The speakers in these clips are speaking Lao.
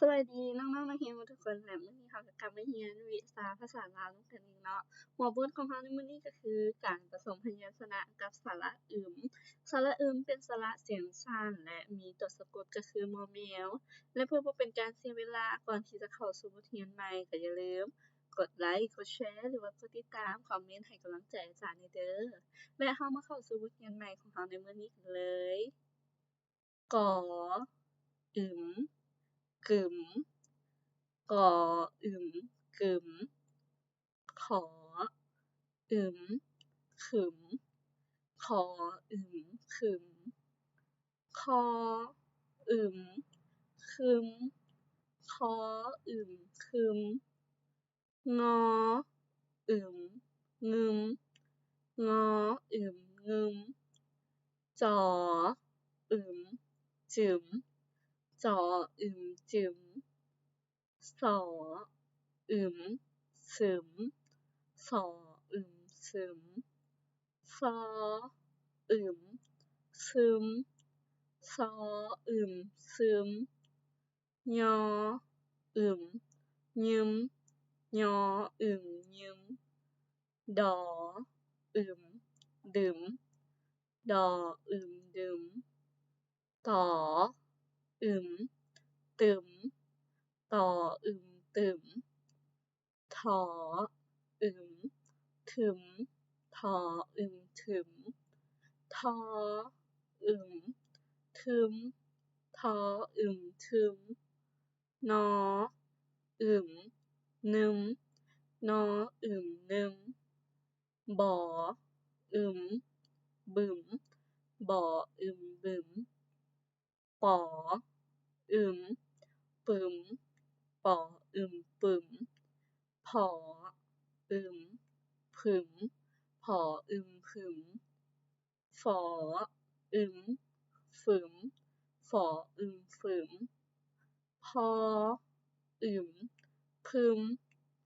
ສະບາຍດີນ້ອງໆນັກຮຽນໝົດທຸກຄົນ ແລະ ມື້ນີ້ເຮົາກໍກັບມາຮຽນວິຊາພາສາລາວນຳກັນອີກເນາະ. ຫົວບົດຂອງເຮົາໃນມື້ນີ້ກໍຄື ການປະສົມພະຍັນຊະນະກັບສະຫຼະອຶມ. ສະຫຼະອຶມເປັນສະຫຼະສຽງສັ້ນ ແລະ ມີຕົວສະກົດກໍຄື ມ ແມວ. ແລະ ເພື່ອບໍ່ເປັນການເສຍເວລາ, ກ່ອນທີ່ຈະເຂົ້າສູ່ບົດຮຽນໃໝ່, ກໍຢ່າລືມກົດໄລ, ກົດແຊ ຫຼືວ່າກົດຕິດຕາມ, ຄອມເມັນໃຫ້ກຳລັງໃຈອາຈານແດ່ເດີ້. ແລະ ເຮົາມາເຂົ້າສູ່ບົດຮຽນໃໝ່ຂອງເຮົາໃນມື້ນີ້ກັນເລີຍ. ກ ອຶມ ກຶມ. ກ ອຶມ ກຶມ. ຂ ອຶມ ກຶມ. ຂ ອຶມ ກຶມ. ຄ ອຶມ ຄຶມ. ຄ ອຶມ ຄຶມ. ງ ອຶມ ງຶມ. ງ ອຶມ ງຶມ. ຈ ອຶມ ຈຶມ. ຈ ອຶມ ຈຶມ. ສ ອຶມ ຊຶມ. ສ ອຶມ ຊຶມ. ຊ ອຶມ ຊຶມ. ຊ ອຶມ ຊຶມ. ຍ ອຶມ ຍຶມ. ຍ ອຶມ ຍຶມ. ດ ອຶມ ດຶມ. ດ ອຶມ ດຶມ. ຕ ອຶມ ຕຶມ. ຕ ອຶມ ຕຶມ. ຖ ອຶມ ທຶມ. ຖ ອຶມ ທຶມ. ຖ ອຶມ ທຶມ. ຖ ອຶມ ທຶມ. ນ ອຶມ ນຶມ. ນ ອຶມ ນຶມ. ບ ອຶມ ບຶມ. ບ ອຶມ ບຶມ. ປ ອຶມ ປຶມ. ປ ອຶມ ປຶມ. ຜ ອຶມ ຜຶມ. ຜ ອຶມ ຜຶມ. ຝ ອຶມ ຝຶມ. ຝ ອຶມ ຝຶມ. ພ ອຶມ ພຶມ.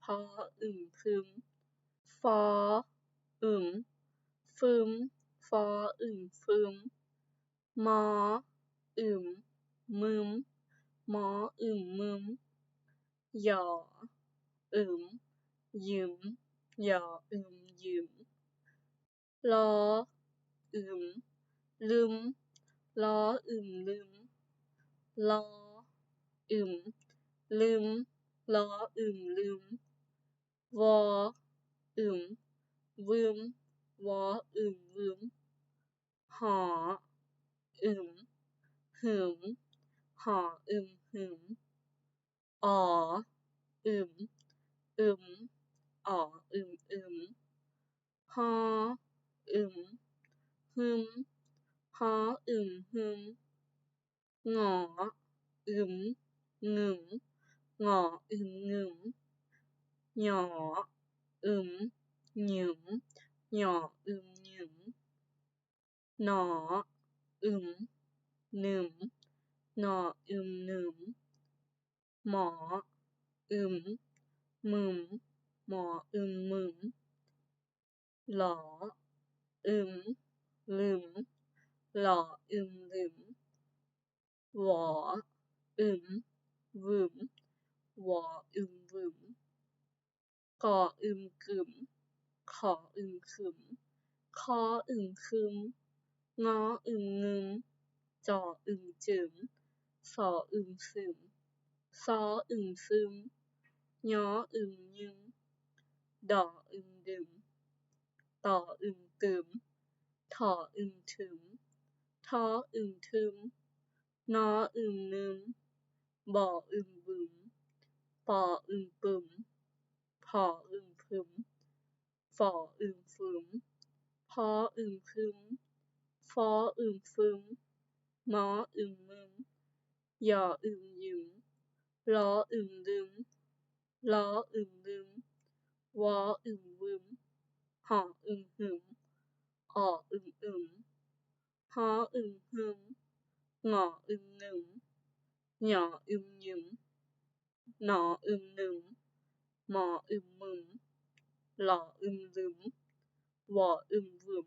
ພ ອຶມ ພຶມ. ຟ ອຶມ ຟຶມ. ຟ ອຶມ ຟຶມ. ມ ອຶມ ມຶມ. ມ ອຶມ ມຶມ. ຢ ອຶມ ຢິມ. ຢ ອຶມ ຢິມ. ລໍ ອຶມ ລຶມ. ລໍ ອຶມ ລຶມ. ລໍ ອຶມ ລຶມ. ລໍ ອຶມ ລຶມ. ວ ອຶມ ວຶມ. ວ ອຶມ ວຶມ. ຫ ອຶມ ຫຶມ. ຫ ອຶມ ຫຶມ. ອໍ ອຶມ ອຶມ. ອໍ ອຶມ ອຶມ. ຮ ອຶມ ຮຶມ. ຮ ອຶມ ຮຶມ. ງ ອຶມ ງຶມ. ງ ອຶມ ງຶມ. ຫຍ ອຶມ ຫຍີມ. ຫຍ ອຶມ ຫຍິມ. ໜ ອຶມ ໜຶມ. ໜ ອຶມ ໜຶມ. ໝ ອຶມ ມຶມ. ໝ ອຶມ ມຶມ. ຫຼ ອຶມ ລຶມ. ຫຼ ອຶມ ລຶມ. ວ ອຶມ ວຶມ. ວ ອຶມ ວຶມ. ກ ອຶມ ກຶມ. ຂ ອຶມ ກຶມ. ຄ ອຶມ ຄຶມ. ງ ອຶມ ງຶມ. ຈ ອຶມ ຈືມ. ຊ ອຶມ ຊຶມ. ຊ ອຶມ ຊຶມ. ຍ ອຶມ ຍີມ. ດ ອຶມ ດຶມ. ຕ ອຶມ ຕຶມ. ຖ ອຶມ ທຶມ. ຖ ອຶມ ທຶມ. ນ ອຶມ ນຶມ. ບ ອຶມ ບຶມ. ປ ອຶມ ປຶມ. ຜ ອຶມ ຜຶມ. ຝ ອຶມ ຝຶມ. ພ ອຶມ ພຶມ. ຟ ອຶມ ຟຶມ. ມ ອຶມ ມຶມ. ຢ ອຶມ ຢິມ. ລ ອຶມ ລຶມ. ລ ອຶມ ລຶມ. ວ ອຶມ ວຶມ. ຫ ອຶມ ຫຶມ. ອ ອຶມ ອຶມ. ຫ ອຶມ ຫຶມ. ງ ອຶມ ງຶມ. ຫຍ ອຶມ ຫຍິມ. ນ ອຶມ ໜຶມ. ມ ອຶມ ມຶມ. ລ ອຶມ ລຶມ. ວ ອຶມ ວຶມ.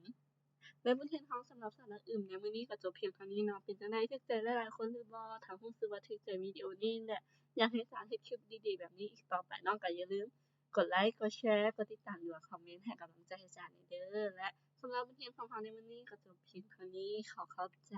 ແລະ ບົດຮຽນເຮົາສຳລັບສາລະອຶມໃນມື້ນີ້ກໍຈົບພຽງເທົ່ານີ້ເນາະ. ເປັນຈັ່ງໃດ? ຖືກໃຈຫຼາຍໆຄົນຫຼືບໍ່? ຖ້າຮູ້ສຶກວ່າຖືກໃຈວິດີໂອນີ້ ແລະ ຢາກໃຫ້ສາເຮັດຄລິບດີໆແບບນີ້ອີກຕໍ່ໄປເນາະ ກໍຢ່າລືມກົດໄລຄ໌ ກົດແຊ ກົດຕິດຕາມ ຫຼືວ່າຄອມເມັນໃຫ້ກຳລັງໃຈອາຈານແດ່ເດີ. ແລະ ສຳລັບບົດຮຽນຂອງເຮົາໃນມື້ນີ້ກໍຈົບພຽງເທົ່ານີ້. ຂໍຂອບໃຈ.